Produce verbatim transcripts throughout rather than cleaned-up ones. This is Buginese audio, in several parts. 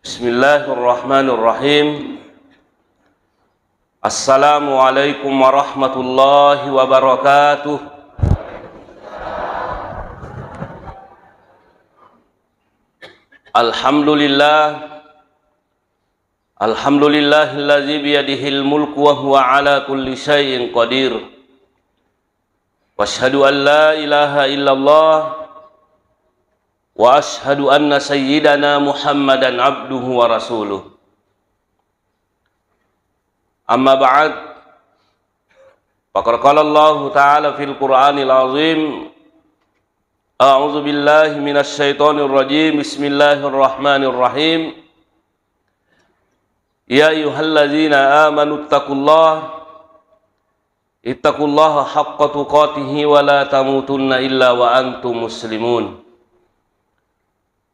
Bismillahirrahmanirrahim. Assalamualaikum warahmatullahi wabarakatuh. Alhamdulillah. Alhamdulillahilladzi biyadihil mulku wa huwa ala kulli syai'in qadir. Wa asyhadu an la ilaha illallah wa asyhadu anna sayyidana Muhammadan abduhu wa rasuluh. Amma ba'd. Faqad qala Allahu ta'ala fil Qur'anil azim. A'udzu billahi minasy syaithanir rajim. Bismillahirrahmanirrahim. Ya ayyuhalladzina amanu ittaqullaha, ittaqullaha haqqa tuqatihi wa la tamutunna illa wa antum muslimun.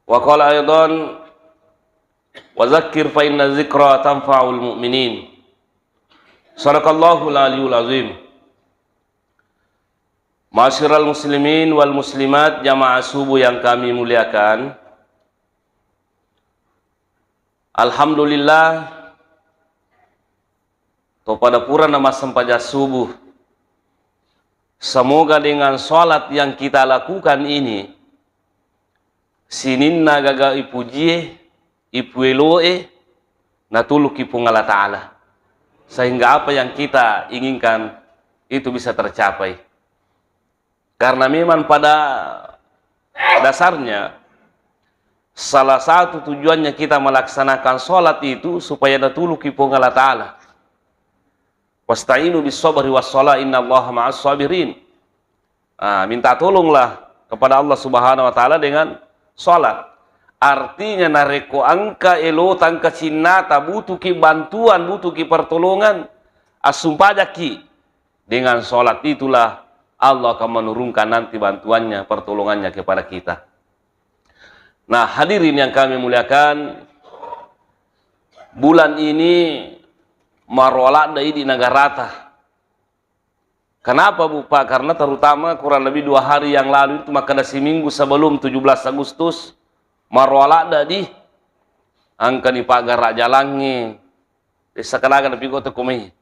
Wa qala aidan, wa dzakkir fa inna dzikra tanfa'ul mu'minin. Sadaqallahul aliyul azim. Ma'asyiral muslimin wal muslimat, jamaah subuh yang kami muliakan. Alhamdulillah, to pada purana massempajang subuh. Semoga dengan salat yang kita lakukan ini, sininna gaga ipujie, ipueloe, natuluki Puang Allah Ta'ala. Sehingga apa yang kita inginkan itu bisa tercapai. Karena memang pada dasarnya, salah satu tujuannya kita melaksanakan salat itu supaya natuluki Puang Allah Ta'ala. Wasta'inu bis sabri was salah innallaha ma'as sabirin. Ah, minta tolonglah kepada Allah Subhanahu wa Ta'ala dengan salat. Artinya, narekko engka elota, engka cinnata, butuhki bantuan, butuhki pertolongan, assumpajakki. Dengan salat itulah Allah akan menurunkan nanti bantuannya, pertolongannya kepada kita. Nah, hadirin yang kami muliakan, bulan ini maroaladda idi nagarata. Kenapa, Bu, Pak? Karena terutama kurang lebih dua hari yang lalu itu, makkeda siminggu sebelum tujuh belas Agustus, maroaladda di angkani pagara jalangnge, desa kalaga napigo to komai.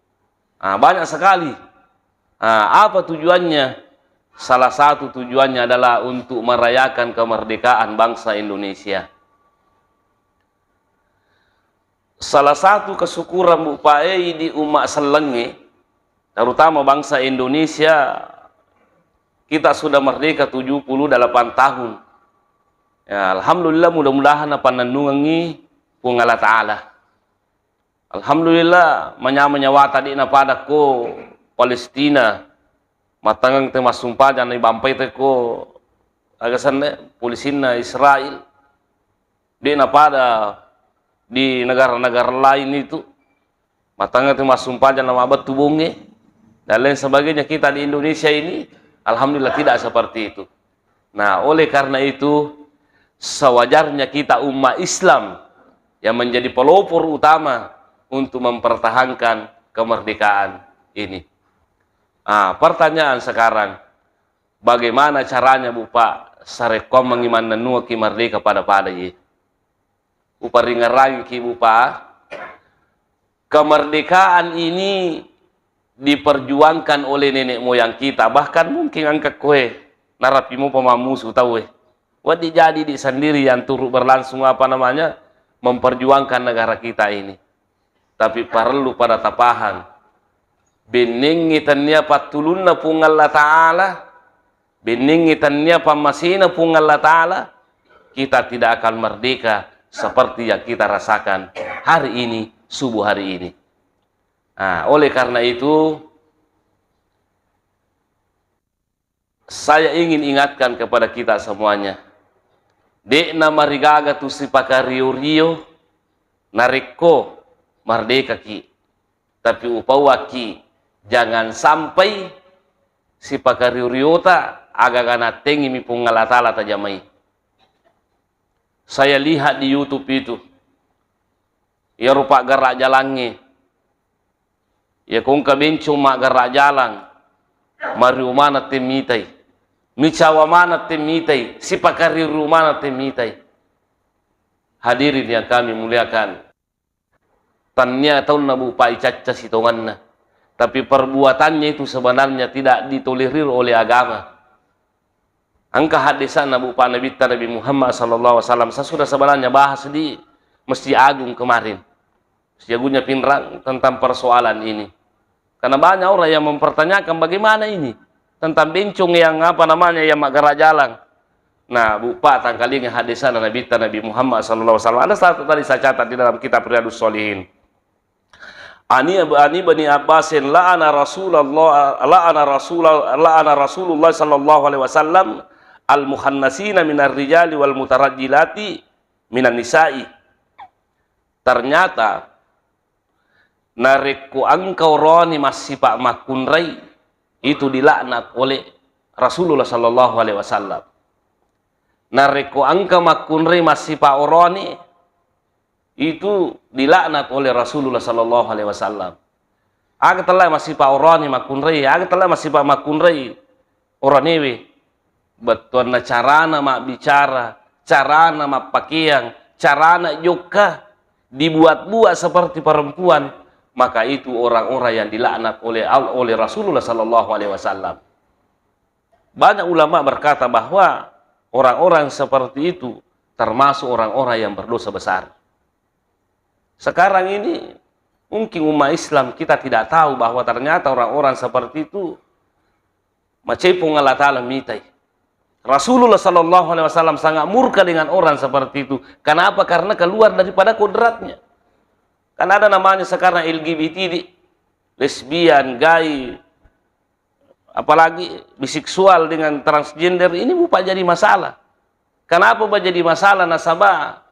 Ah, banyak sekali. Ah, apa tujuannya? Salah satu tujuannya adalah untuk merayakan kemerdekaan bangsa Indonesia. Salah satu kesyukuran, Bu, Pak, e, di umat sellengnge, terutama bangsa Indonesia, kita sudah merdeka tujuh puluh delapan tahun. Ya, alhamdulillah, mudah-mudahan napannennungengngi Puang Allah Ta'ala. Alhamdulillah, manyameng nyawata, de'na pada ko Palestina, matangeng te massumpajang, naibampai te ko, aga senna, polisinna Israel. De'na pada di negara-negara lain itu, matangeng te massumpajang, namabbettu bongnge, dan lain sebagainya. Kita di Indonesia ini, alhamdulillah, tidak seperti itu. Nah, oleh karena itu, sewajarnya kita umat Islam yang menjadi pelopor utama untuk mempertahankan kemerdekaan ini. Ah, pertanyaan sekarang, bagaimana caranya, Bu, Pak, sarekkoammengngi mannennuaki merdeka pada-pada ye? Uparingerangiki, Bu, Pak, kemerdekaan ini diperjuangkan oleh nenek moyang kita. Bahkan mungkin engka koe narapi mopa mammusu tauwe. Wedding jadi di sendiri yang turut berlangsung, apa namanya, memperjuangkan negara kita ini. Tapi parellu pada tapahang, bennengngi tennia pattulunna Puang Allah Ta'ala, bennengngi tennia pammasena Puang Allah Ta'ala, kita tidak akan merdeka seperti yang kita rasakan hari ini, subuh hari ini. Nah, oleh karena itu, saya ingin ingatkan kepada kita semuanya, de'na marigaga tu sipakario-rio narekko merdekaki, tapi upauaki jangan sampai sipakario-riota agaga nattengimi Puang Allah Ta'ala tajamai. Saya lihat di YouTube itu, iyaro paggara jalangnge, iya ko engka bencong maggara jalang, mario maneng temmitai, micawa maneng temmitai, sipakario-rio maneng temmitai. Hadirin yang kami muliakan, tania taunna Bu Pa icacca sitonganna, tapi perbuatannya itu sebenarnya tidak ditolerir oleh agama. Engka hadisana Bu Pa Nabitta Nabi Muhammad sallallahu alaihi wasallam, saya sudah sebenarnya bahas di Masjid Agung kemarin. Masjid Agungnya Pinrang tentang persoalan ini. Karena banyak orang yang mempertanyakan bagaimana ini tentang bencong yang apa namanya yang maggara jalan. Nah, Bu Pa tangkalinga hadisana Nabitta Nabi Muhammad sallallahu alaihi wasallam. Ada satu tadi saya catat di dalam kitab Riyadus Shalihin. Ani ani Bani Abbasin la'ana Rasulullah la'ana Rasulullah la'ana Rasulullah sallallahu alaihi wasallam al muhannasina minar rijali wal mutarajjilati minan nisa'i. Ternyata narekko engka oroni massipa makkunrai, itu dilaknat oleh Rasulullah sallallahu alaihi wasallam. Narekko engka makkunrai massipa oroni, itu dilaknat oleh Rasulullah sallallahu alaihi wasallam. Aga tella massipa oroni makkunrai, aga tella massipa makkunrai oronewe. Bettuanna carana mabbicara, carana mappakeang, carana jokka, dibuat-buat seperti perempuan, maka itu orang-orang yang dilaknat oleh Al-, oleh Rasulullah sallallahu alaihi wasallam. Banyak ulama berkata bahwa orang-orang seperti itu termasuk orang-orang yang berdosa besar. Sekarang ini mungkin umat Islam kita tidak tahu bahwa ternyata orang-orang seperti itu macepung Allah Ta'ala mitai. Rasulullah sallallahu alaihi wasallam sangat murka dengan orang seperti itu. Kenapa? Karena keluar daripada kodratnya. Kan ada namanya sekarang L G B T di lesbian, gay, apalagi biseksual dengan transgender ini bupa jadi masalah. Kenapa ba jadi masalah? Nasaba,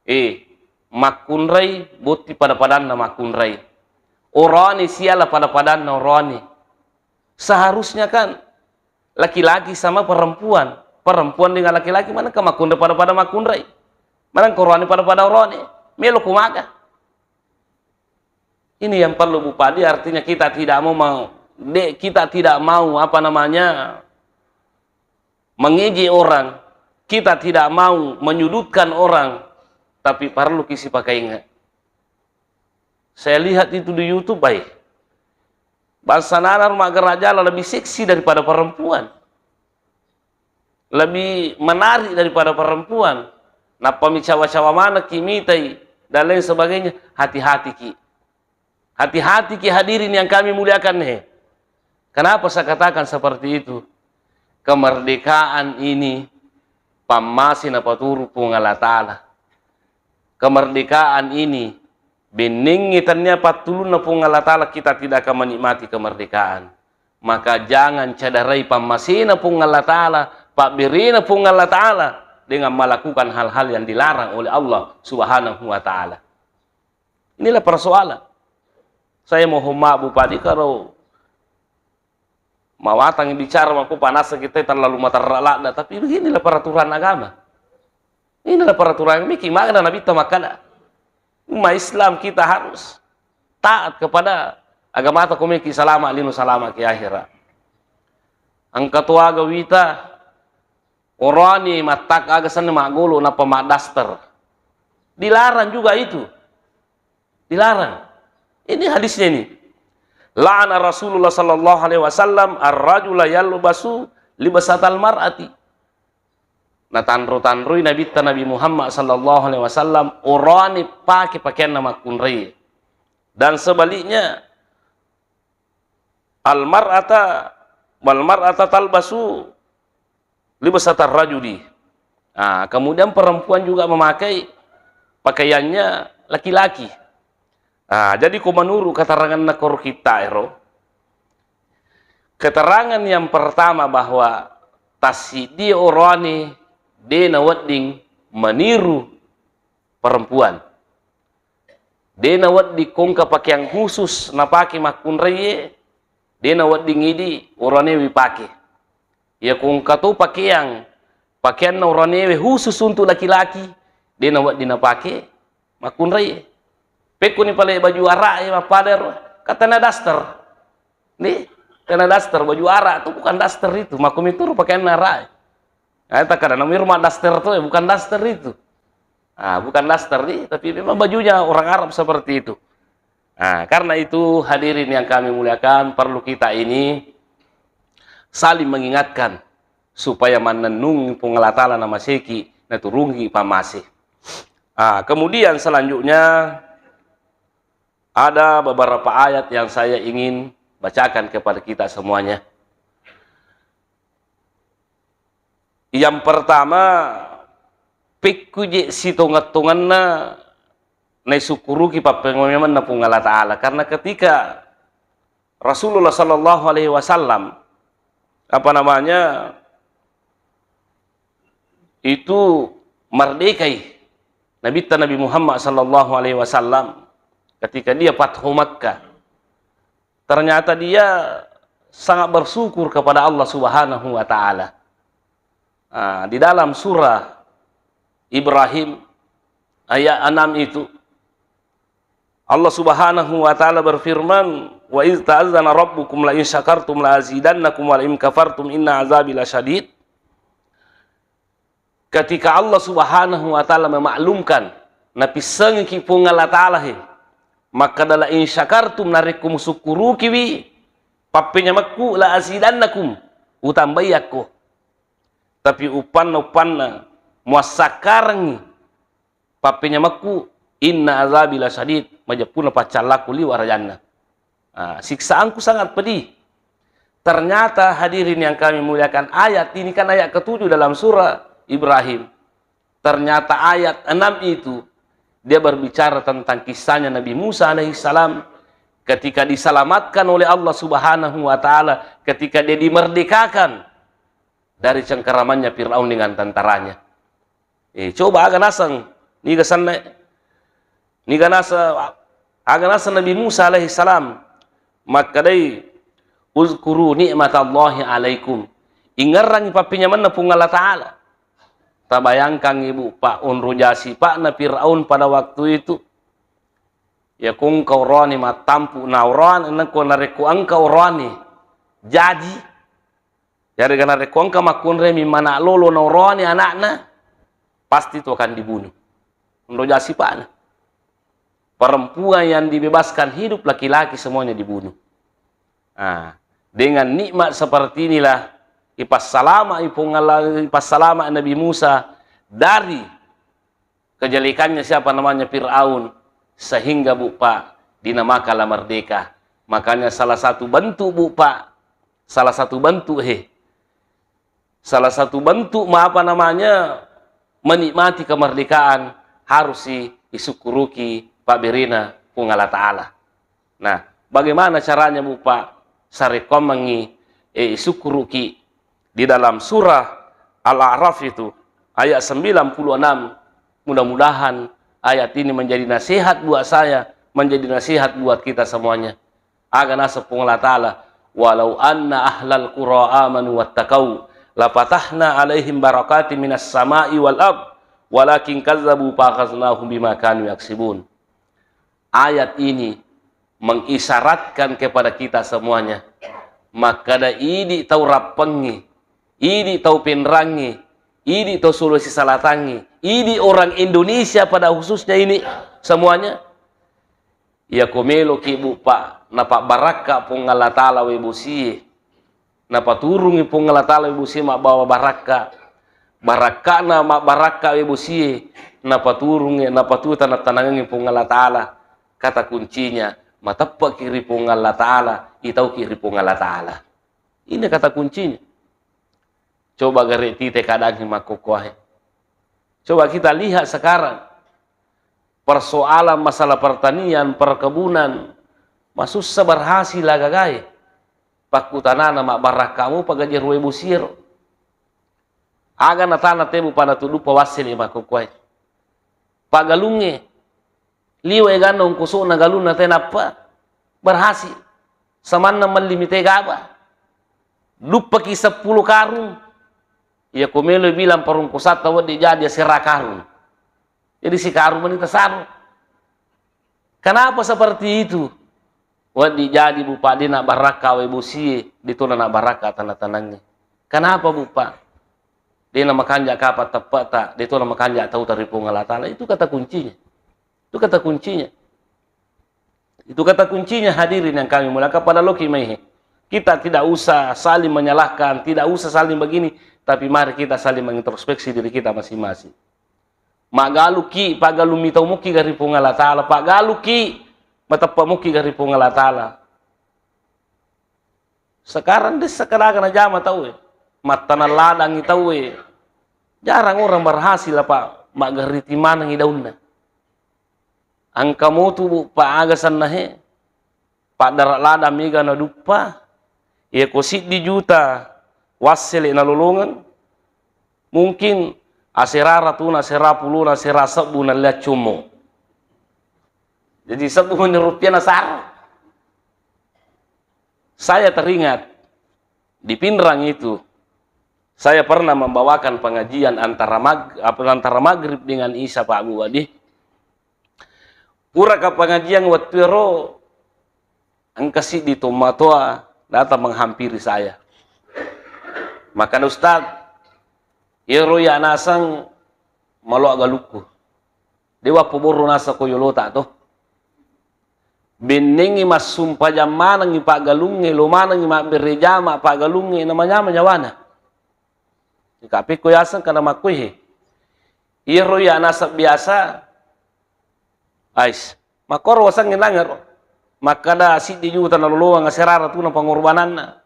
eh, makkunrai botti pada-padanna makkunrai. Orani siala pada-padanna orani. Seharusnya kan laki-laki sama perempuan, perempuan dengan laki-laki, mana ke makkunrai pada-pada makkunrai, mana ke orani pada-pada orani, melo kumaga. Ini yang perlu bupadi, artinya kita tidak mau, mau de, kita tidak mau apa namanya mengejek orang, kita tidak mau menyudutkan orang, tapi perlu kisi pakai ingat. Saya lihat itu di YouTube, baik. Bangsa nana rumah geraja lebih seksi daripada perempuan. Lebih menarik daripada perempuan. Nappa mi cawa-cawa mana ki mitai dan lain sebagainya. Hati-hati ki. Hati-hati ki hadirin yang kami muliakan nih. Kenapa saya katakan seperti itu? Kemerdekaan ini pammase napaturu Puang Allah Ta'ala. Kemerdekaan ini bennengngi tania pattulunna Puang Allah Ta'ala, kita tidak akan menikmati kemerdekaan. Maka jangan cadarai pammasena Puang Allah Ta'ala, pabberena Puang Allah Ta'ala dengan melakukan hal-hal yang dilarang oleh Allah Subhanahu wa Ta'ala. Inilah persoalan. Saya mohon maaf, Bupati, kalau mawatang bicara mako panasa kita terlalu materra ladda, tapi beginilah peraturan agama. Inilah peraturan, miki makna Nabi ta makkada. Umat Islam kita harus taat kepada agama ta, komeki salama lino, salama ki akhirat. Engka to aga wita, orani mattak aga senna maggolo nappa maddaster. Dilarang juga itu. Dilarang. Ini hadisnya ini. La'ana Rasulullah sallallahu alaihi wasallam ar-rajula yalbasu libasatal mar'ati. Natanro-tanroi Nabitta Nabi Muhammad sallallahu alaihi wasallam orani pake pakeanna makkunrai. Dan sebaliknya, al mar'ata wal mar'ata talbasu libasatar rajuli. Ah, kemudian perempuan juga memakai pakaiannya laki-laki. Ah, jadi ko menurut keteranganna koro kita ero, keterangan yang pertama bahwa tasidi orani de nawedding meniru perempuan. De nawedding kongka pakeang khusus napake makkunraie, de nawedding idi oranewe pake. Iya kongka to pakeang, pakeanna oranewe khusus untuk laki-laki, de nawedding napake makkunraie. Pekkoni pale baju ara'e mappada ro, katana daster. Nih, tena daster, baju ara tu bukan daster itu, makkumituru pakeanna ara'e. Eh, takkada namiru maddaster to, eh, bukan daster itu. Ah, bukan daster nih, tapi memang bajunya orang Arab seperti itu. Ah, karena itu, hadirin yang kami muliakan, perlu kita ini saling mengingatkan supaya mannennungi Puang Allah Ta'ala namaseki, naturungi pamase. Ah, kemudian selanjutnya ada beberapa ayat yang saya ingin bacakan kepada kita semuanya. Yang pertama, pekku je sitongeng-tongenna naisukkuruki pappenyamenna Puang Allah Ta'ala. Karena ketika Rasulullah sallallahu alaihi wasallam, apa namanya, itu merdekai Nabitta Nabi Muhammad sallallahu alaihi wasallam, ketika dia Fathu Makkah, ternyata dia sangat bersyukur kepada Allah Subhanahu wa Ta'ala. Ah, di dalam surah Ibrahim ayat enam itu, Allah Subhanahu wa Ta'ala berfirman, "Wa iz ta'azzana rabbukum la in syakartum la azidannakum wa la in kafartum inna azabi lasyadid." Ketika Allah Subhanahu wa Ta'ala memaklumkan, napissengiki Puang Allah Ta'ala he, makkada, "La in syakartum, narekko musukkurukiwi pappenyamekku, la azidannakum, utambaiyakko. Tapi uppanna-uppanna muassakkarengngi pappenyamekku, inna azabi lasyadid, majeppuna paccallaku liwa' arajanna." Ah, siksaanku sangat pedih. Ternyata, hadirin yang kami muliakan, ayat ini kan ayat ketujuh dalam surah Ibrahim. Ternyata ayat enam itu, dia berbicara tentang kisahnya Nabi Musa alaihissalam ketika diselamatkan oleh Allah Subhanahu wa Ta'ala, ketika dia dimerdekakan dari cengkeramannya Firaun dengan tentaranya. Eh, coba aga naseng, niga senna, niga nasa-, aga naseng Nabi Musa alaihissalam, makkedai, "Uzkuru ni'matallahi alaikum." Ingerrangi pappenyamenna Puang Allah Ta'ala. Tabayangkangngi, Bu, Pak, onro jasipa'na Firaun pada waktu itu. Ya, ko engka oroane mattampu, na oroane, nako narekko engka oroane jadi, yarega narekko engka makkunrai mi mana lolo na oroane anakna, pasti tu akan dibunuh. Onro jasipa'na. Perempuan yang dibebaskan hidup, laki-laki semuanya dibunuh. Ah, dengan nikmat seperti inilah ipassalama i Puang Allah, ipassalama Nabi Musa dari kejelekannya siapa namanya Firaun, sehingga, Bu, Pak, dinamakanlah merdeka. Makanya salah satu bentuk, Bu, Pak, salah satu bentuk, he, salah satu bentuk ma-, apa namanya, menikmati kemerdekaan harus si isukkuruki pabberena Puang Allah Ta'ala. Nah, bagaimana caranya, Bu, Pak, sarekkoammengngi, eh, isukkuruki? Di dalam surah Al-A'raf itu, ayat sembilan puluh enam, mudah-mudahan ayat ini menjadi nasihat buat saya, menjadi nasihat buat kita semuanya. Aga naseng Puang Allah Ta'ala, "Walau anna ahlal qura amanu wattaqau, lafatahna alaihim barakatim minas sama'i wal ard, walakin kazzabu fa akhaznahum bima kanu yaksibun." Ayat ini mengisyaratkan kepada kita semuanya, makkada idi tau rappengngi, idi tau Penrangngi, idi tau Sulawesi Salatangngi, idi orang Indonesia pada khususnya ini semuanya, iya ko meloki, Bu, Pak, napabbarakka Puang Allah Ta'ala wae bosie, napaturungi Puang Allah Ta'ala wae bosie mabbawa barakka, barakkana mabbarakka wae bosie, napaturungi, napatu tanang-tanangengngi Puang Allah Ta'ala. Kata kuncinya, mateppe'ki ri Puang Allah Ta'ala, itauki ri Puang Allah Ta'ala. Ini kata kuncinya. Coba gare tite keadaangnge makkokkoe. Coba kita lihat sekarang, persoalan masalah pertanian, perkebunan, masussa berhasil agagae. Pakkutanana mabbarakka mopa gaje ruwe bosiero. Aga na tana tebu pada tuduppa wassele makkokkoe. Pagalungnge, liwe ganna ongkoso'na galunna te nappa berhasil. Samanna mellimi te gaba. Duppaki seppulo karung. Iya ko melo bilang parungkosatta wedding jadi asera karung. Jadi sikarung mani tasaro. Kenapa seperti itu? Wedding jadi, Bu, Pak, de nabbarakka wae bosie, de tona nabbarakka tanah-tanangnge. Kenapa, Bu, Pak? De' na makanja' kapang teppe'ta, de' to na makanja' tauta ri Puang Allah Ta'ala. Itu kata kuncinya. Itu kata kuncinya. Itu kata kuncinya, hadirin yang kami muliakan, pada loki maihe. Kita tidak usah saling menyalahkan, tidak usah saling begini, tapi mari kita saling mengintrospeksi diri kita masing-masing. Maggaluki, paggalung mitau muki gari Puang Allah Ta'ala, paggaluki, mateppa muki gari Puang Allah Ta'ala. Sekarang de' sekadang najama tauwe. Mattaneng ladangngi tauwe. Jarang orang berhasil apa maggeriti manengngi daunna. Engka motu, Bu, pa aga senna he. Paddara ladang mega naduppa. Iya ko siddi juta wassele nalolongeng. Mungkin asera ratuna, asera pulona, asera sebbu nalliang commo. Jadi sebbu meni rupiah nasara. Saya teringat, di Pinrang itu, saya pernah membawakan pengajian antara mag-, apa, antara maghrib dengan isya, Pak Bu Wadi. Puraka pengajian wettu ero, engka siddi tomatoa datang menghampiri saya. Makkeda, "Ustaz, ero iya naseng maloa galukku. De' wappoborro naseng ko yolota to. Bennengngi massumpajang manengngi paggalungnge, lo manengngi mabbere jama paggalungnge, namanyama nyawana." Kapekko yaseng kana makkuihe. Iyaro iya naseng biasa, ais, makkoro wasengnge nangero. Makkada siddi juta nalolongeng asera ratuna pangorbananna.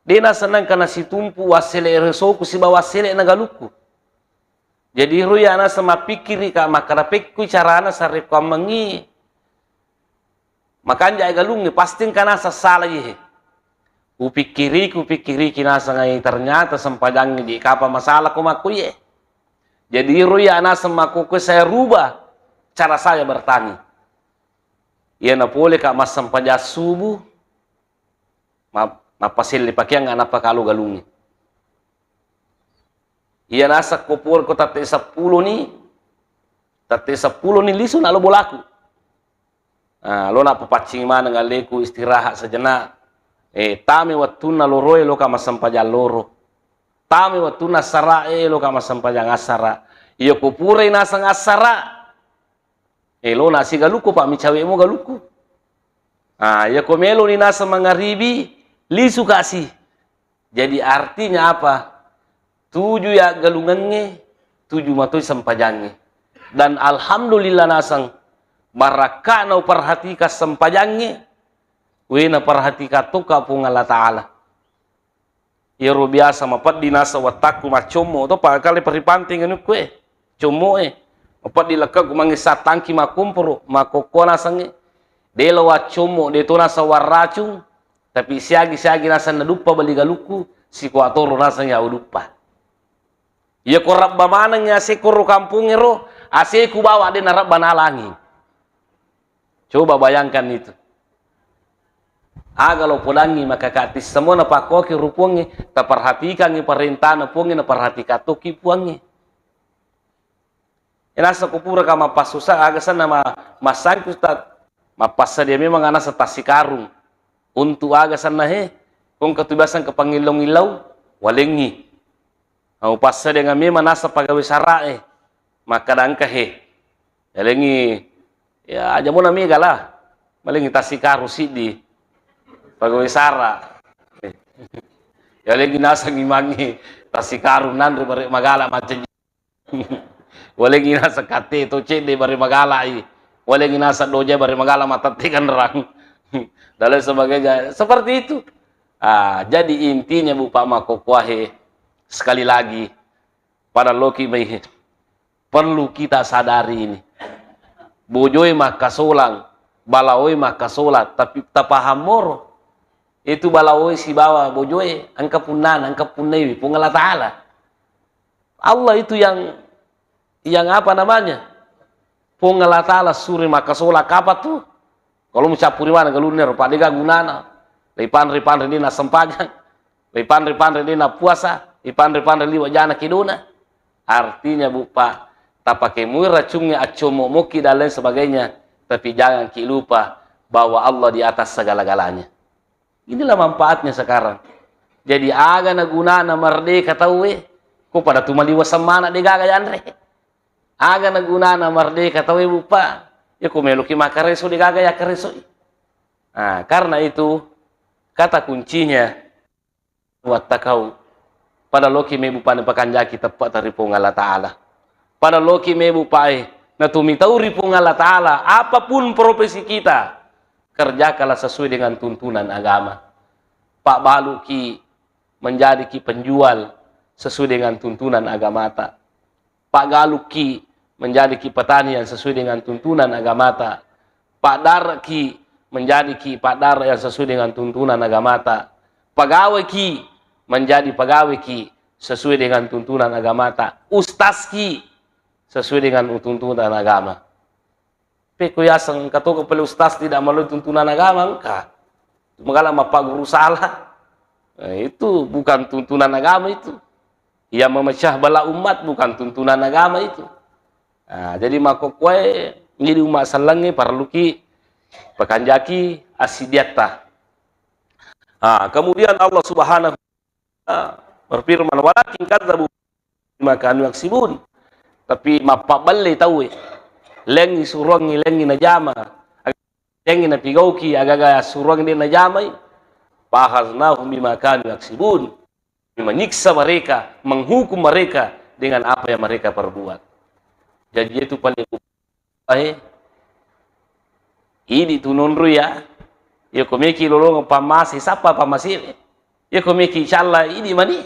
De' naseng nangka nasitumpu wassele resoku sibawa wassele na galukku. Jadi ro iya naseng mappikkirika makkada pekkui carana sarekkuammengngi makanja' galungnge, pasti engka naseng sala iye. Upikkiriki, upikkiriki naseng ai, ternyata sempajangnge di kapang masalah ko makkuiye. Jadi ro iya naseng makkukue saya rubah cara saya bertani. Iya napole ka massempajang subuh, ma-, mappaselle pakeang nappa kalo galungnge. Iya naseng ko pura ko tette seppulo ni, tette seppulo ni lisu na lo bolaku. Ah, lo nappapaccing maneng alleku istirahat sejenak. Eh, tame wettunna loroe lo ka massempajang loro. Tame wettunna assara e lo ka massempajang assara. Iya ko purai naseng assara, eh, lo nasi galukku, pa micawe mo galukku. Ah, iya ko melo ni naseng mangaribi, lisu kasi. Jadi artinya apa? Tuju ya galungengnge, tuju matoi sempajangnge. Dan alhamdulillah naseng, barakka'na uperhatikang sempajangnge, we naperhatikang tokka Puang Allah Ta'ala. Iyaro biasa mapeddi naseng wettakku maccommo to, pakale peripanteng anukku e, commo e. Mapeddi lekkekku mangessa tangki makkomporo, makkokko nasengnge. De' lo waccommo, de' to naseng warracung, tapi siagi-siagi naseng naduppa bali galukku, sikuatoro naseng ya uduppa. Iya ko rabba maneng ase koro kampongngero, aseku bawa de' narabba nalangi. Coba bayangkan itu. Aga lo podangngi maka kati semua napakkoki ru Puangnge, taperhatikangngi parentana Puangnge, naperhatikang tokki Puangnge. Enasa ko pura ka mappassusa, aga senna ma-, massangku, Ustaz? Mappassadia memang anasa tasikarung. Untuk aga senna he, kongka tu biasa ke pangillau-ngillau, walengngi. Au passadia memang nasa pagawe sara'e. Makkada engka he. Yalengngi, ya, aja mona mega lah. Malengngi tasikaru siddi. Pagawe sara. Yalengngi nasang imangngi tasikaru nanre bare magala macam. Walengngi nasang kate to cedde bare magalai. Walengngi nasang doja bare magala matette kanrang. Dan lain sebagainya. Seperti itu. Ah, jadi intinya Bu Pak Makokoahe, sekali lagi, pada loki mai he. Perlu kita sadari ini. Bojoe makkasolang, balaoe makkasolang, tapi tapaham moro. Itu balaoe sibawa bojoe, engka punnana, engka punnaiwi Puang Allah Ta'ala. Allah itu yang, yang apa namanya? Puang Allah Ta'ala suri makkasolang kapang tu. Kalau mucappuri mana galunna ro, pada gunana. Ripanre-panre ni nasempajang. Ripanre-panre de' nappuasa, ripanre-panre liwa jana kedona. Artinya, Bu, Pak, tapake mui racungnge, accommo moki dan lain sebagainya, tapi jangan ki lupa bahwa Allah di atas segala-galanya. Inilah manfaatnya sekarang. Jadi, aga na gunana merdeka tauwe, Ko pada tu maliwaseng maneng degaga yanre. Aga na gunana merdeka tauwe, Bu, Pak? Iya ko meloki makkareso degaga yakkaresoi. Nah, karena itu kata kuncinya wattakau. Pada loki mebu pane pakanjaki teppata ri Puang Allah Ta'ala. Pada loki mebu pae natumitau ri Puang Allah Ta'ala, apapun profesi kita, kerjakanlah sesuai dengan tuntunan agama. Pabbaluki menjadiki penjual sesuai dengan tuntunan agamata. Paggalukki menjadiki petani yang sesuai dengan tuntunan agamata. Paddareki menjadiki paddare yang sesuai dengan tuntunan agamata. Pegaweki menjadi pegaweki sesuai dengan tuntunan agamata. Ustazki sesuai dengan tuntunan agama. Pekko yaseng engka toko pale ustaz tidak melalui tuntunan agama, engka. Magala mappaguru salah. Eh, itu bukan tuntunan agama itu. Yang memecah belah umat bukan tuntunan agama itu. Nah, jadi makkokkoe jadi umat sellengnge parelluki pakanjaki assidiatta. Ah, kemudian Allah Subhanahu wa Ta'ala berfirman, "Walakin kadzabu bima kanu yaksibun." Tapi mappabbelle tauwe. Lengngi suruangngi, lengngi najama. Lengngi napigauki agaga suruangngi de najamai. Faakhaznahum bima kanu yaksibun. Menyiksa mereka, menghukum mereka dengan apa yang mereka perbuat. Jadi itu paling eh, idi tu nonro ya. Iya ko meki lolong pammase, sapa pammase? Iya ko meki calla, idi mani.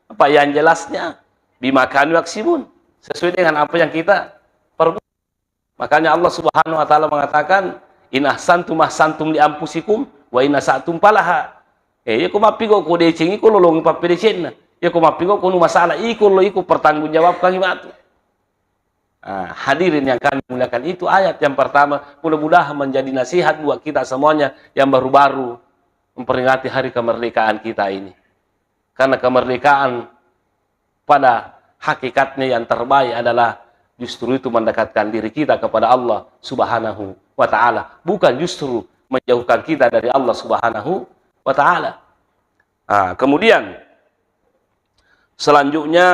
Apa yang jelasnya? Bima kanu yaksibun. Sesuai dengan apa yang kita perbuat. Makanya Allah Subhanahu wa Ta'ala mengatakan, "In ahsantum ahsantum li anfusikum wa in asa'tum falaha." Eh, iya ko mappigo ko decengi ko lolong pappedecenna. Iya ko mappigo ko nu masalah iko lo iko pertanggungjawabkan matu. Ah, hadirin yang kami muliakan, itu ayat yang pertama, mudah-mudahan menjadi nasihat buat kita semuanya yang baru-baru memperingati hari kemerdekaan kita ini. Karena kemerdekaan pada hakikatnya yang terbaik adalah justru itu mendekatkan diri kita kepada Allah Subhanahu wa Ta'ala, bukan justru menjauhkan kita dari Allah Subhanahu wa Ta'ala. Ah, kemudian selanjutnya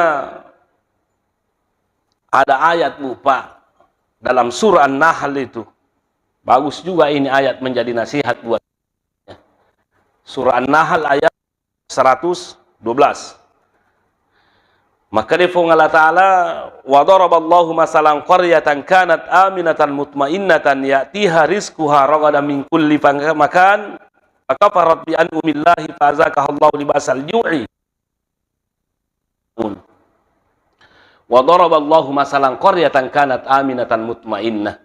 ada ayat, Bu, Pak, dalam surah An-Nahl itu. Bagus juga ini ayat menjadi nasihat buat surah An-Nahl ayat seratus dua belas. Makkeda Puang Allah Ta'ala, "Wa daraballahu masalan qaryatan kanat aminatan mutmainnatan ya'tiha rizquha ragadan min kulli fang-, makan, fakafarat bi an'umillahi fa azaqahallahu libasal ju'i." Wa daraballahu masalan qaryatan kanat aminatan mutmainnah.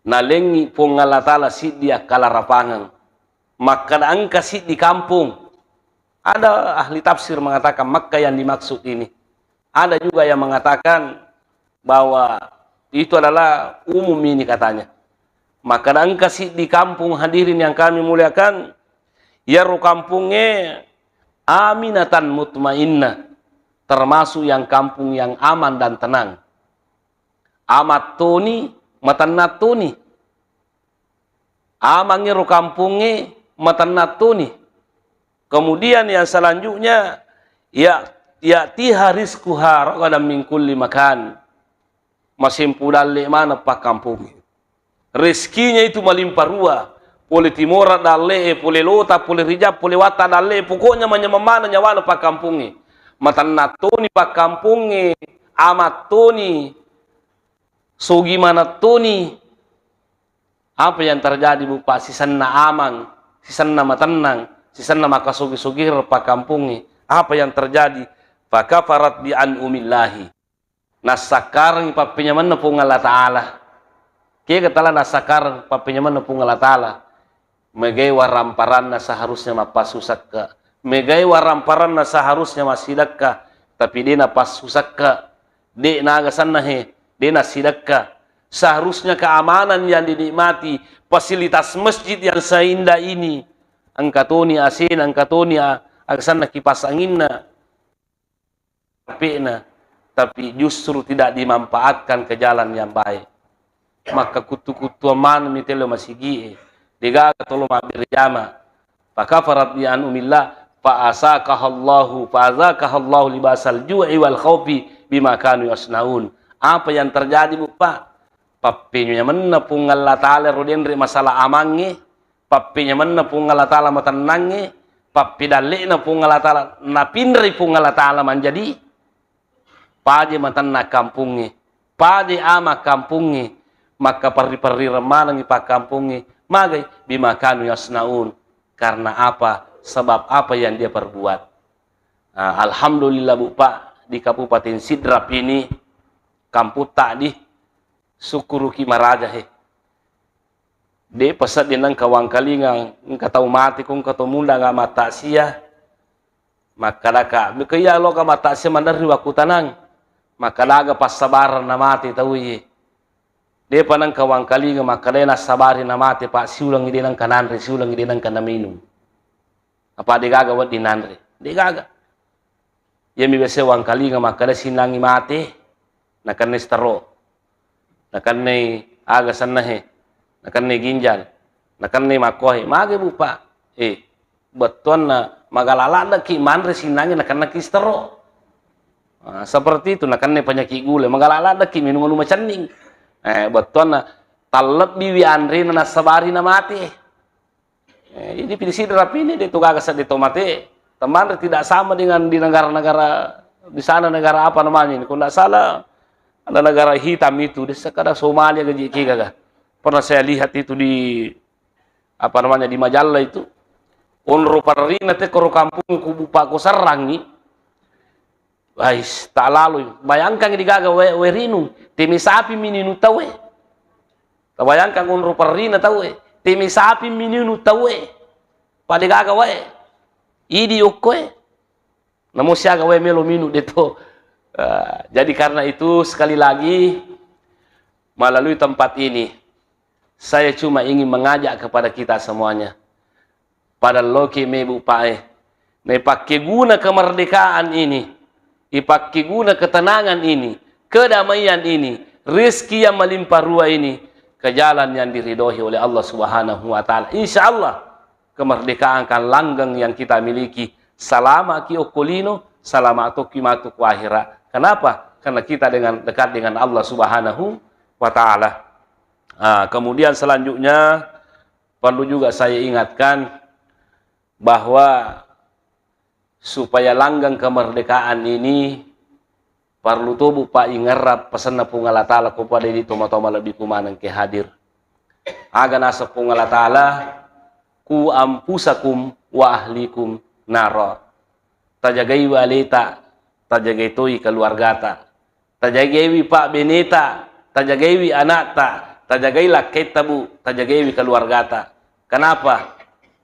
Nalengngi Puang Allah Ta'ala siddi akkalarapangeng. Makkeda engka siddi kampung. Ada ahli tafsir mengatakan Makkah yang dimaksud ini. Ada juga yang mengatakan bahwa itu adalah umum ini katanya. Makkeda engka siddi kampung, hadirin yang kami muliakan, iyaro kampungnge aminatan mutmainnah, termasuk yang kampung yang aman dan tenang. Aman toni, matennang toni. Amangngero kampungnge, matennang toni. Kemudian yang selanjutnya, ya, ya'tiha rizquha ragadan min kulli makan. Masempu dalle maneng pakkampungnge. Rezekinya itu malimpah ruah. Pole timora dalle, pole lota, pole rijang, pole watta dalle, pokoknya manyameng maneng nyawana pakkampungnge. Matennang toni pakkampungnge, aman toni, sogi maneng toni. Apa yang terjadi, Bu, Pak? Sisenna amang, sisenna matennang, sisenna makkasogi-sogi ro pakkampungnge. Apa yang terjadi? Fakafarat bi an'umillahi. Nassakkarengngi pappenyamenna Puang Allah Ta'ala. Kega tala nassakkareng pappenyamenna Puang Allah Ta'ala? Megai waramparanna seharusnya mappassusakka. Megai waramparanna seharusnya massidekka. Tapi de napassusakka. De naga senna he, de nassidekka. Seharusnya keamanan yang dinikmati, fasilitas masjid yang seindah ini, engka toni A C-na, engka toni a-, aga senna kipas anginna, P-na, tapi justru tidak dimanfaatkan ke jalan yang baik. Makkakuttu-kuttuang maneng mi telo masigi'e, degaga tolo mabbere jama. Fakafarat bi an'umillah, Fa azaqahallahu, fa azaqahallahu libasal ju'i wal khaufi bima kanu yasnaun. Apa yang terjadi, Bu, Pak? Pappenyamenna Puang Allah Ta'ala ro denre masalah amangnge, pappenyamenna Puang Allah Ta'ala matennangnge, pappedalle'na Puang Allah Ta'ala, napinrei Puang Allah Ta'ala manjadi paje matanna kampungnge, paje ama kampungnge, makkaperri-perrireng manengngi pakkampungnge. Magai? Bima kanu yasnaun. Karena apa? Sebab apa yang dia perbuat. Nah, alhamdulillah, Bu, Pak, di Kabupaten Sidrap ini, kamputta di, sukkuruki maraja, he. De' pasedding nengka wangkalinga, engka tau mate ko, engka tau munda, ga mattaksiah. Makkadaka, meka iya loka mattaksiah maneng ri wakkutanang. Makkadaga passabareng namate tau iye. De'pa nengka wangkalinga makkadai nassabari namate, Pak, siulengngi de' nengka nanre, siulengngi de' nengka naminung. Apa de'gaga wedding nanre? De'gaga. Iyami biasa wangkalinga makkada sinnangngi mate, nakennai stroke, nakennai aga senna he, nakennai ginjal, nakennai makkohe. Mage, Bu, Pak? Eh, bettuanna magala laddeki manre sinnangngi nakennaki stroke. Ah, seperti itu, nakennai penyakit gula, magala laddeki minung anu macenning. Eh, bettuanna tallebbiwi anrena nassabari namate. Eh, ini pi di Sidrap ini, de' tu gaga seddi to mate. Teman, tidak sama dengan di negara-negara di sana, negara apa namanya ini? Kalau tidak salah, ada negara hitam itu, di sekadar Somalia gaji kigaga. Pernah saya lihat itu di, apa namanya, di majalah itu. Onro parrina te koro kampung ku, Bu, Pak, ko serrangi. Ais, tak lalu. Bayangkan di gaga we, we rinung. Teme sapi mininu tau e. Tabayangkan onro parrina tau e. Teme sapi mininu tau e. Pada gaga wae. Idi okko e. Namo siaga wae melo minu de' to. Ah, jadi karena itu, sekali lagi, melalui tempat ini, saya cuma ingin mengajak kepada kita semuanya. Pada loki me, Bu, Pak e. Naipakkeguna kemerdekaan ini, ipakkeguna ketenangan ini, kedamaian ini, rezeki yang melimpah ruah ini, ke jalan yang diridhoi oleh Allah Subhanahu wa Ta'ala. Insya Allah, kemerdekaan akan langgeng yang kita miliki. Salama ki okko lino, salama tokki matu ku akhirat. Kenapa? Karena kita dengan, dekat dengan Allah Subhanahu wa Ta'ala. Ah, kemudian selanjutnya, perlu juga saya ingatkan bahwa supaya langgeng kemerdekaan ini, perlu tobu pa ingerrap pesenna Puang Allah Ta'ala kepada idi tomatoa malebbiku maneng ke hadir. Aga naseng Puang Allah Ta'ala, "Ku anfusakum wa ahlikum nara." Tajagaiwi aleta, tajagai toi keluargata. Tajagaiwi pabbeneta, tajagaiwi anakta, tajagai lakketta, Bu, tajagaiwi keluargata. Kenapa?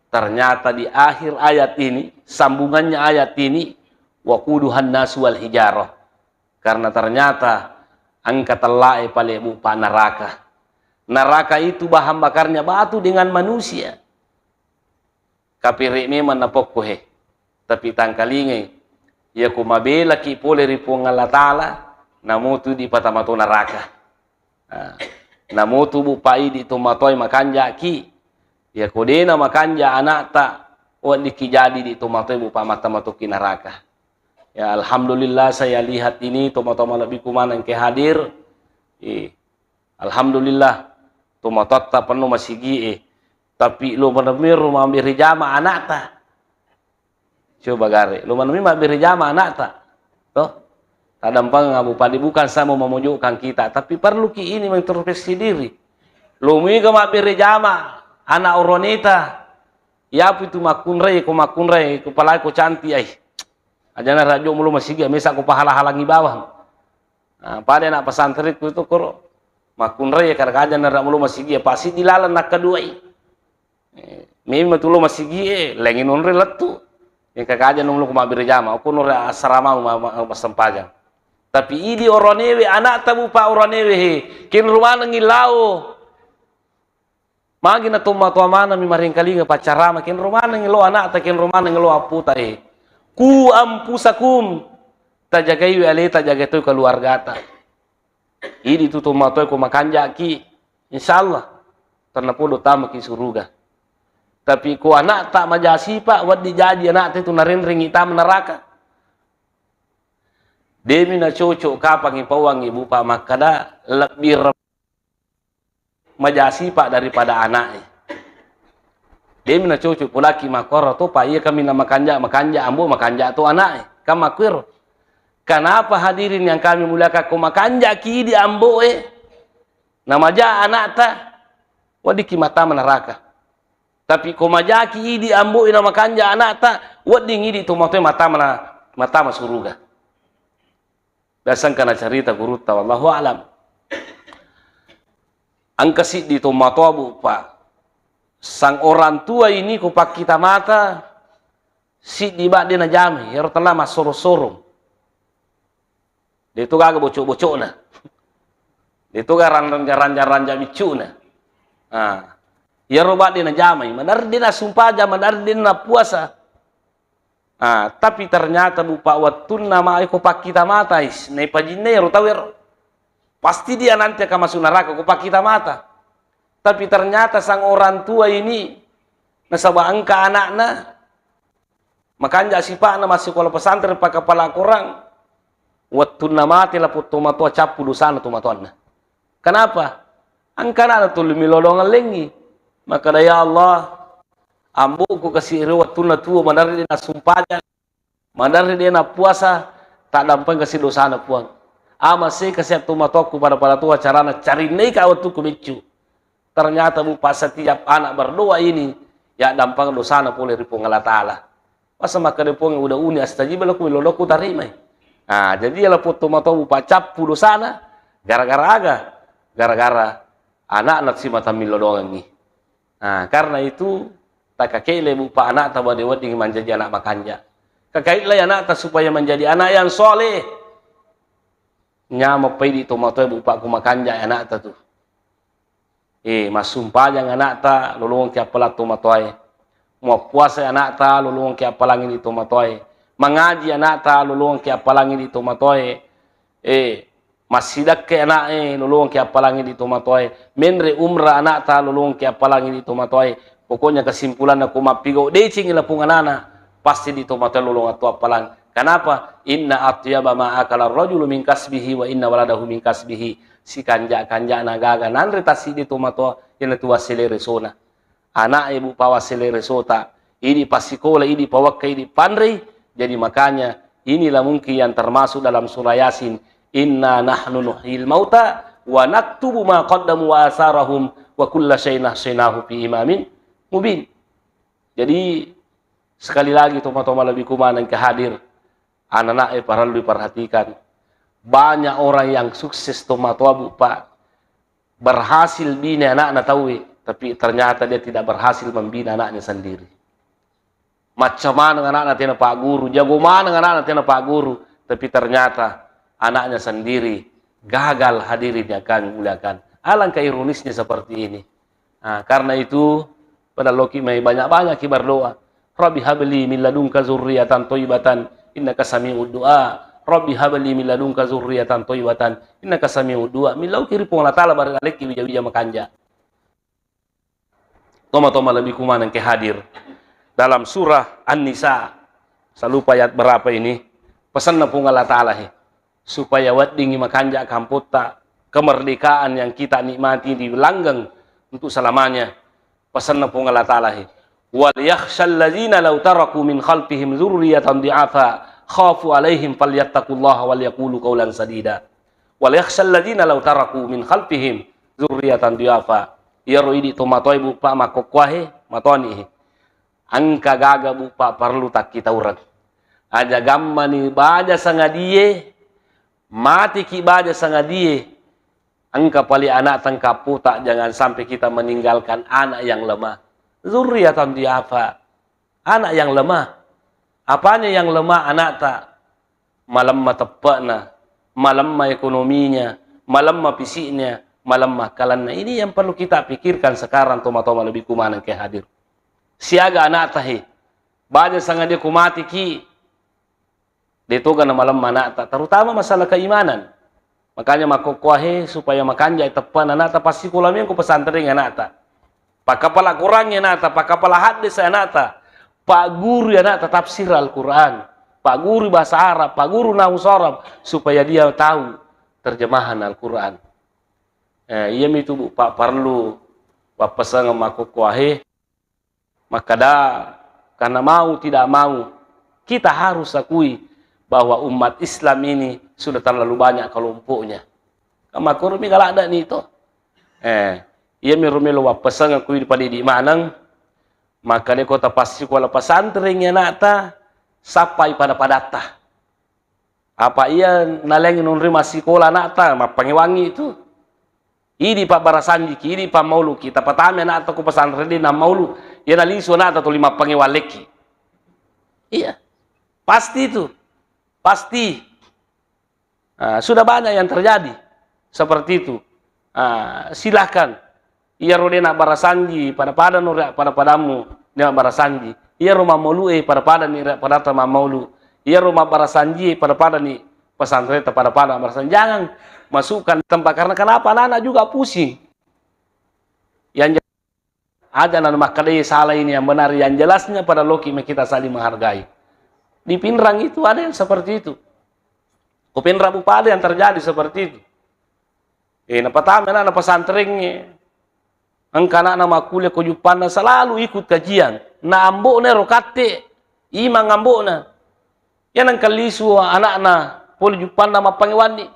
Ternyata di akhir ayat ini, sambungannya ayat ini, "Waquduhan nasu wal hijarah." Karena ternyata engka tellae pale, Bu, pa neraka. Neraka itu bahan bakarnya batu dengan manusia. Kapere memang napokko he. Tapi tangkalingai, iya ko mabelaki pole ri Puang Allah Ta'ala, namotu idi patamato neraka. Ah, namotu, Bu, pa idi tomatoae makanjaki. Iya ko dena makanja anakta, weddikki jadi idi tomatoae, Bu, pa matamatoki neraka. Ya, alhamdulillah, saya lihat ini tomatoa malebbiku maneng ke hadir. Eh, alhamdulillah, tomatoatta penno masigie. Tapi lo manemmiro mabbere jama anakta. Coba gare, lo manemmiro mabbere jama anakta. Toh? Tadampengeng, Bu, Pa, de, bukan saya mau memojokkan kita, tapi perlu ki ini mengintrospeksi diri. Lo mega mabbere jama anak oroneta. Yapu itu makkunrai, ko makkunrai, ko palai ko cantik ai. Ajana rajo mulo masigi, mesa ko pahala-halangi bawang. Nah, pada anak pesantrenku itu koro makkunrai, karena ajana ra mulo masigi, pasti dilalang nakkaduai. Eh, memang tulo masigi, eh, lengi nonre lettu. Yang kakaja nonre ko mabbere jama, ko nonre asrama ma-, ma-, massempajang. Tapi idi oronewe, anak tabu pa oronewe he, kenro manengi lao. Magi na tomatoa maneng mi maringkalinga paccarama, kenro maneng lo anakta, kenro maneng lo apputa e. Ku anfusakum, tajagaiwi aleta, jagai toi keluargata. Idi tu tomatoa ko makanjaki, insyaallah, tennapodo tamaki suruga. Tapi ko ana'ta maja sipa, wedding jaji ana'ta itu narenrengngi tama neraka. Demi nacocok kapang ipauang ibu pa makkada lebbi re-, maja sipa daripada ana'e. Demi nacocok pulaki makkoro to pa iya kami na makanja, makanja ambo, makanja to ana'e. Kan makkuero. Kenapa hadirin yang kami muliakan, ko makanja ki di ambo e, na maja ana'ta, wedding ki mata neraka. Tapi ko majaki idi ambo e na makanja ana'ta, wedding idi tomatoa mata mana, mata masuruga. Biasa engka nacarita gurutta, wallahu a'lam. Engka siddi tomatoa bu pa, sang orang tua ini ko pakkita mata, siddi bak de najamai, ero tella massorong-sorong. De to gaga bocok-bocokna. De to gaga ranjang-ranjang biccuna. Ah. Iyaro bak de najamai, madarri de nasumpajang, madarri de napuasa. Ah, tapi ternyata bu pa wettunna ma iko pakkita mata is, naipajinna iyaro tau ero. Pasti dia nanti akan masuk neraka ko pakkita mata. Tapi ternyata sang orang tua ini nasaba engka anakna, makanja sipa'na massikola pesantren pakkapala Korang, wettunna mate lapong tomatoa cappu dosana tomatoanna. Kenapa? Engka anakna tuli milodong ellengngi. Makkada, "Ya Allah, ambo'ku kasi ri wettunna tuo, maderri de nasumpajang, maderri de nappuasa, taddampeng kasi dosana Puang. Ama se kasi tomatoakku pada-pada tuo carana carinnai ka wettukku beccu." Ternyata bu pa setiap anak berdoa ini, ya dampang dosana pole ri Puang Allah Ta'ala. Masa makkeda Puang, "Udah uni astajib lakum, milodokku tarimai." Nah, jadi ya lapong tomatoa bu pa cappu dosana, gara-gara aga? Gara-gara anakna simata milodongengngi. Nah, karena itu, takakele bu pa anakta bade wedding manjaji anak makanja. Kakailai anakta supaya menjadi anak yang soleh. Nyameng paidi tomatoa bu pa ku makanja anakta tu. Eh, massumpajang anakta, lolongki appalang tomatoae. Muappuasa anakta, lolongki appalang idi tomatoae. Mangaji anakta, lolongki appalang idi tomatoae. Eh, massidakke anak'e, lolongki appalang idi tomatoae. Menre umrah anakta, lolongki appalang idi tomatoae. Pokoknya kesimpulanna, ko mappigau decengi lapong anana, pasti di tomatoae lolong attu appalang. Kenapa? Inna atyaba ma akala rajulu min kasbihi wa inna waladahu min kasbihi. Sikanja-kanjana gaga nanre tassiddi tomatoa, iyanatu wassele resona. Anak'e bu pa wassele resota, idi passikola, idi pawekka, idi panrei. Jadi makanya inilah mungkin yang termasuk dalam surah Yasin, "Inna nahnu nuhyil mauta wa naktubu ma qaddamu wa asarahum wa kulla syai'in ahsaynahu fi imamin mubin." Jadi sekali lagi tomatoa malebbi kumaneng ke hadir, anak-anak e parellu diperhatikan. Banyak orang yang sukses tomatoa bu pa, berhasil bina anakna tauwe, tapi ternyata dia tidak berhasil membina anaknya sendiri. Macca maneng anakna tena pagguru, jago maneng anakna tena pagguru, tapi ternyata anaknya sendiri gagal, hadirin yang kami muliakan. Alangkah ironisnya seperti ini. Nah, karena itu, pada loki mai banyak-banyak ki berdoa. "Rabbi habli min ladunka zurriyatan thayyibatan innaka sami'ud du'a. Rabbi habli min ladunka zurriyatan thayyibatan innaka sami'ud du'a." Millau ki ri Puang Allah Ta'ala bareng alekki wija-wija makanja. Toma-toma lebih kumaneng ke hadir. Dalam surah An-Nisa, saya lupa ayat berapa ini, pesanna Puang Allah Ta'ala he, supaya weddingi makanja kampotta, kemerdekaan yang kita nikmati di langgeng untuk selamanya. Pesanna Puang Allah Ta'ala he, "Wal yakhshal ladzina law taraku min khalfihim dzurriyyatan dhi'afa khafu 'alaihim falyattaqullaha wal yaqulu qawlan sadida." "Wal yakhshal ladzina law taraku min khalfihim dzurriyyatan dhi'afa." Iyaro idi tomatoae bu pa makkokkoahe, matoani he. Engka gaga bu pa parellu takkitaureng. Aja gammani baja sangadie, matiki baja sangadie, engka pale anak tengkapputa, jangan sampai kita meninggalkan anak yang lemah. Dzurriyyatan dhi'afa. Anak yang lemah. Apanya yang lemah anakta? Malemma teppe'na, malemma ekonominya, malemma fisiknya, malemma akkalenna. Ini yang perlu kita pikirkan sekarang, toma-toma lebih kumaneng ke hadir. Siaga anakta he. Baja sangadie ku matiki, de toga na malemma anakta, terutama masalah keimanan. Makanya makkokkoahe supaya makanjai teppa anakta, passikola mengko pesantren anakta. Pakkapala Qurangngi ana'ta, pakkapala haddese ana'ta, pagguru ana'ta tafsir Al-Quran, pagguru bahasa Arab, pagguru nahwu sorof, supaya dia tahu terjemahan Al-Quran. Eh, iyamitu, Bu, pa-, parellu wappesengeng makkokkoe. Makkeda, karena mau tidak mau, kita harus akui bahwa umat Islam ini sudah terlalu banyak kelompoknya. Kan makkuromi galaddani to. Eh, iyamiro melo wappesengeng kui dipadidi maneng, makkeda ko tapassikola pesantrengngi ana'ta, sappai pada-padatta. Apa iya nalengngi nonroi massikola ana'ta, mappangewangngi itu. Idi pabbarasanjiki, idi pammauluki, tapatama ana'ta ko pesantren de nammaulu, iya nalisu ana'ta tuli mappangewang lekki. Iya. Pasti itu. Pasti. Ah, sudah banyak yang terjadi seperti itu. Ah, silahkan. Iyaro de nabbarasanji, pada-padano ri pada-padamu de mabbarasanji. Iyaro mammaulu'e, pada-padani ri pada-padatta mammaulu. Iyaro mabbarasanjie, pada-padani pesantrentta, pada-pada mabbarasanji. Jangan masukkan tempat, karena kenapa? Anak-anak juga pusing. Yang je-, aja na makkedai salah ini yang benar, yang jelasnya pada loki me kita saling menghargai. Di Pinrang itu ada yang seperti itu. Ko Pinrang, Bu, pada yang terjadi seperti itu. Eh, napatama ana'na pesantrengnge. Engka ana'na makkuliah ko Juppanna, selalu ikut kajian. Na ambo'na ero katte, imang ambo'na. Iya nengka lisu ana'na pole Juppanna mappangewanni.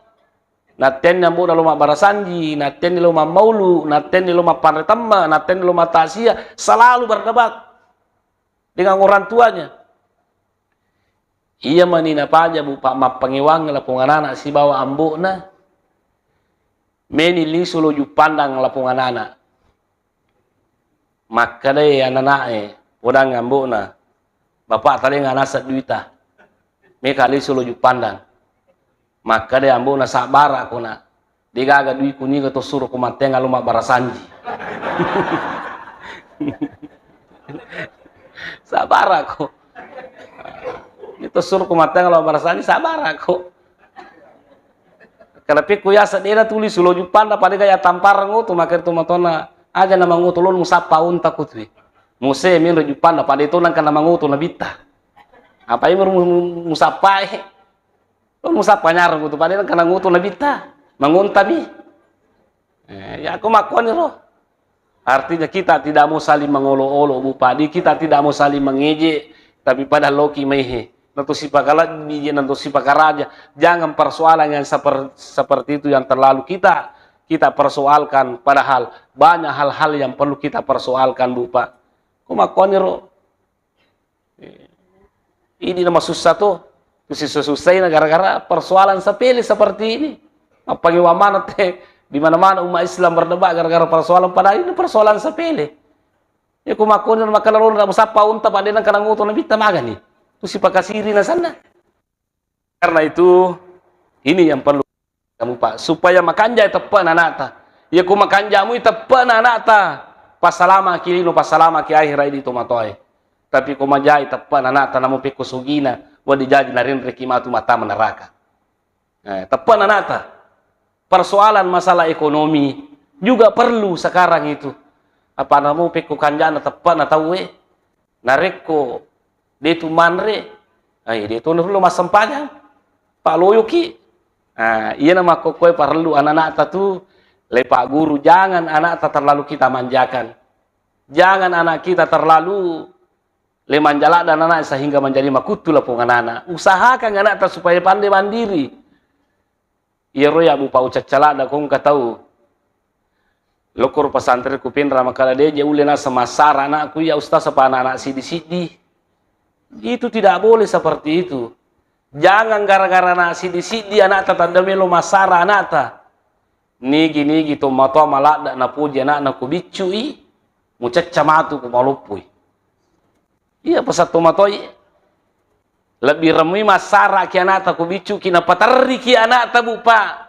Nattenni ambo'na lo mabbarasanji, nattenni lo mammaulu, nattenni lo mappanre temme, nattenni lo mattasia, selalu berdebat dengan orang tuanya. Iya mani napaja, Bu, pa-, mappangewang lapong anana sibawa ambo'na. Meni lisu lo Juppandang lapong anana. Makkedai anana'e, podang ambo'na, "Bapak, talenga naseng duita." Meka lisu lo Juppandang. Makkeda ambo'na, "Sabbara'ko, Nak. Degaga dui kuniga to suroko mattenga lo mabbarasanji." Sabbara'ko. Itu suroko mattenga lo mabbarasanji, sabbara'ko. Karena pekko yaseng dena tuli sulo Juppanda, pada gaya tamparang oto, makkeda to matona, "Aja na mangoto, lo musappa unta ko tui." Muse menro Juppanda, pada to nangka na mangoto nabitta. Apa imro mu-, mu-, musappae? Lo musappa nyarang ko tu, pada nengka nangoto nabitta, mangontami. Eh, ya, aku makkoni ro. Artinya kita tidak mau saling mengolok-olok, Bu Padi, kita tidak mau saling mengejek, tapi pada loki maihe. Nanti sipakalebbi, nanti sipakaraja. Jangan persoalan yang seper-, seperti itu yang terlalu kita, kita persoalkan, padahal banyak hal-hal yang perlu kita persoalkan, Bu Pak. Aku makkoni ro. Eh, ini nama susah tuh. Tuh susah-susahnya gara-gara persoalan sepele seperti ini. Apalagi wamana teh, di mana-mana umat Islam berdebat gara-gara persoalan, padahal ini persoalan sepele. Ya, ku makkoni maka lalu ndak musappa unta, pada nengka nangoto nabitta magani. Tuh sipakasiri nasanna. Karena itu, ini yang perlu kamu, Pak, supaya makanjai teppe'na ana'ta. Iya, ku makanjamui teppe'na ana'ta, passalamaki lino, passalamaki ahera idi tomatoae. Tapi ko majai teppe'na ana'ta, namo pekko sugina, wedding jaji narenreki matu mata neraka. Eh, teppe'na ana'ta. Persoalan masalah ekonomi juga perlu sekarang itu. Apa namo pekko kanjana teppe'na tauwe, narekko detu manre, ai, detu nallo massempajang, paloyoki. Ah, iyana makkokkoe parellu anana'ta tu le pagguru, jangan ana'ta terlalu kita manjakan. Jangan anak kita terlalu le manjala dan anak sehingga menjadi makuttu lapong anana. Usahakan anakta supaya pandai mandiri. Iyaro ya, Bu Pau, caccalada ko engka tau lokor pesantren ku Pinrang makkada, "De je ulle naseng massara anakku iya, Ustaz, apa anak-anak siddi-siddi." Itu tidak boleh seperti itu. Jangan gara-gara anak siddi-siddi anakta tadda melo massara anakta. Nigi-nigi tomatoa maladda napoji anakna ko biccui, mucacca matu ko maloppoi. Iya, pasatto matoi. Lebbi remmui massaraki anakta ko biccuki, napaterriki anakta, Bu Pa.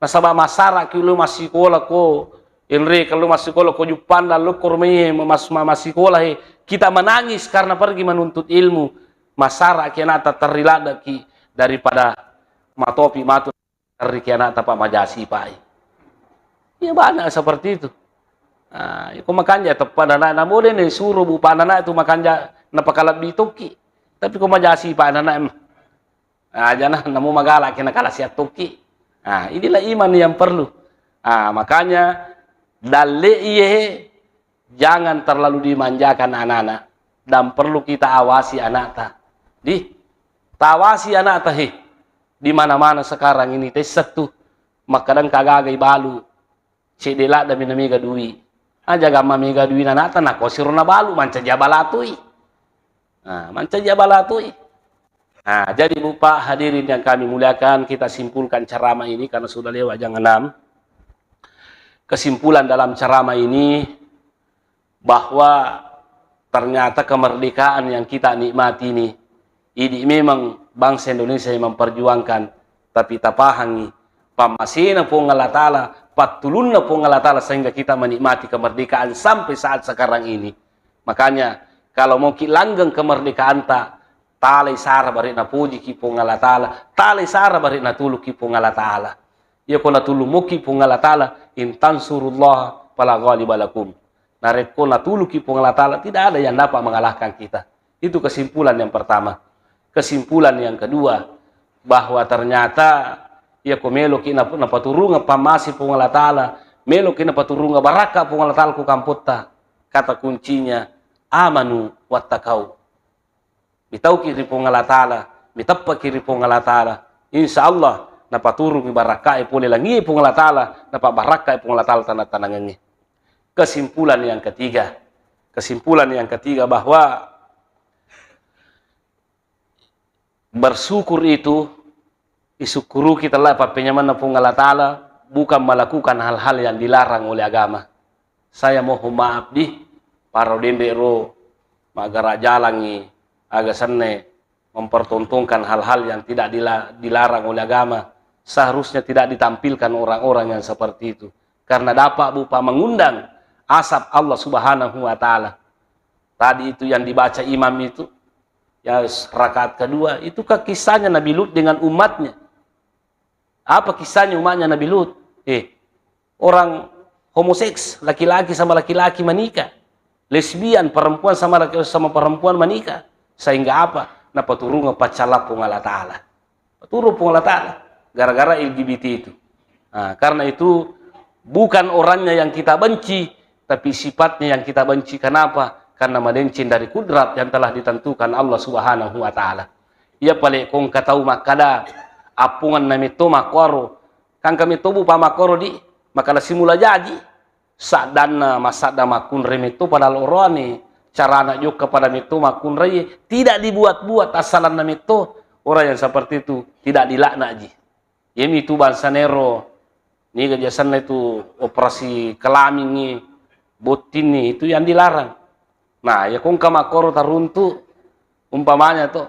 Nasaba massaraki lo massikola ko, enre, kalau massikola ko Juppandang, lokko rumai mas-, ma-, massikola he. Kita menangis karena pergi menuntut ilmu. Massaraki anakta, terri laddeki daripada matopi matu. Terriki anakta, Pak, majasi, Pak. Iya, banyak seperti itu. Ah, iko makanja teppa nana, na boleh ni suro bupa nana tu makanja napakalebbi tokki. Tapi ko majasi pa nana, em. Ah, jana namo magala kena kala siat tokki. Ah, inilah iman yang perlu. Ah, makanya dalle iye jangan terlalu dimanjakan anak-anak dan perlu kita awasi anakta. Di, tawasi anakta he. Di mana-mana sekarang ini tessa tu makkadang kagaga ibalu. Cedde ladda mi namega dui. Aja gamma mega dui nanata nako siro nabalu mancaji abalatui. Nah, mancaji abatui. Nah, jadi Bapak hadirin yang kami muliakan, kita simpulkan ceramah ini karena sudah lewat jam enam. Kesimpulan dalam ceramah ini bahwa ternyata kemerdekaan yang kita nikmati ini, idi memang bangsa Indonesia yang memperjuangkan, tapi tapahangi pammasena Puang Allah Ta'ala, pattulunna Puang Allah Ta'ala sehingga kita menikmati kemerdekaan sampai saat sekarang ini. Makanya, kalau mau ki langgeng kemerdekaanta, talai sara bare napojiki Puang Allah Ta'ala, talai sara bare natuluki Puang Allah Ta'ala. Iya ko natulumuki Puang Allah Ta'ala, in tansurullah fala ghaliba lakum. Narekko natuluki Puang Allah Ta'ala, tidak ada yang dapat mengalahkan kita. Itu kesimpulan yang pertama. Kesimpulan yang kedua, bahwa ternyata iya ko meloki nap-, napaturunga pammase Puang Allah Ta'ala, meloki napaturunga barakka Puang Allah Ta'ala ku kampotta. Kata kuncinya, amanu wattaqau. Mitauki ri Puang Allah Ta'ala, miteppaki ri Puang Allah Ta'ala. Insya Allah, napaturungi barakkae pole langie Puang Allah Ta'ala, napabarakkai Puang Allah Ta'ala tanang-tanangengnge. Kesimpulan yang ketiga. Kesimpulan yang ketiga bahwa bersyukur itu, isukkuruki tella pappenyamanna Puang Allah Ta'ala, bukan melakukan hal-hal yang dilarang oleh agama. Saya mohon maaf di, paro denre ro, magara jalangi, aga senne, mempertontonkan hal-hal yang tidak dila-, dilarang oleh agama. Seharusnya tidak ditampilkan orang-orang yang seperti itu. Karena dapat berupa mengundang asap Allah Subhanahu wa Ta'ala. Tadi itu yang dibaca imam itu, ya, rakaat kedua, itu kan kisahnya Nabi Lut dengan umatnya. Apa kisahnya umatnya Nabi Lut? Eh, orang homoseks, laki-laki sama laki-laki menikah. Lesbian, perempuan sama laki, sama perempuan menikah. Sehingga apa? Napaturunga paccalla Puang Allah Ta'ala. Paturung Puang Allah Ta'ala. Gara-gara L G B T itu. Nah, karena itu bukan orangnya yang kita benci, tapi sifatnya yang kita benci. Kenapa? Karena melenceng dari kudrat yang telah ditentukan Allah Subhanahu wa Ta'ala. Iya pale ko engka tau makkada, appungenna metto makkoro, kangka metto bupa makkoro di, makkada simula jaji. Saddanna massadda makkunrai metto padahal oroane carana jokka pada metto makkunrai, tidak dibuat-buat, assalanna metto. Orang yang seperti itu tidak dilaknat ji. Iyami tu bangsa nero, niga jasanna itu operasi kelamingngi, bottinni, itu yang dilarang. Nah, ya ko engka makkoro taruntu, umpamanya to,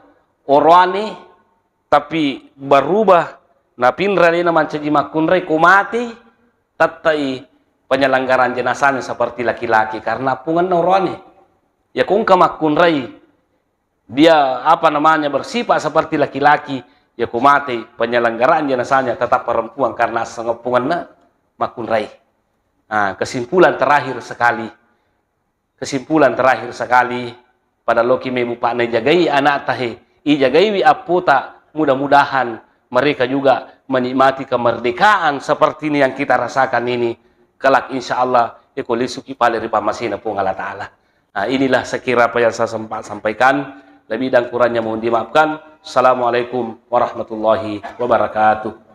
oroane, tapi berubah, napinra alena mancaji makkunrai, ko mati, tettai penyelenggaraan jenazahnya seperti laki-laki, karena appungenna oroane. Ya ko engka makkunrai, dia, apa namanya, bersifat seperti laki-laki, ya ko mati, penyelenggaraan jenazahnya tetap perempuan karena aseng appungenna makkunrai. Nah, kesimpulan terakhir sekali, kesimpulan terakhir sekali, pada loki mebu pakna ijagai anak tahe, ijagaiwi appota, mudah-mudahan mereka juga menikmati kemerdekaan seperti ini yang kita rasakan ini. Kelak insya Allah, eko lisuki pale ri pammasena Puang Allah Ta'ala. Nah, inilah sekira apa yang saya sempat sampaikan. Lebih dan kurangnya mohon dimaafkan. Assalamualaikum warahmatullahi wabarakatuh.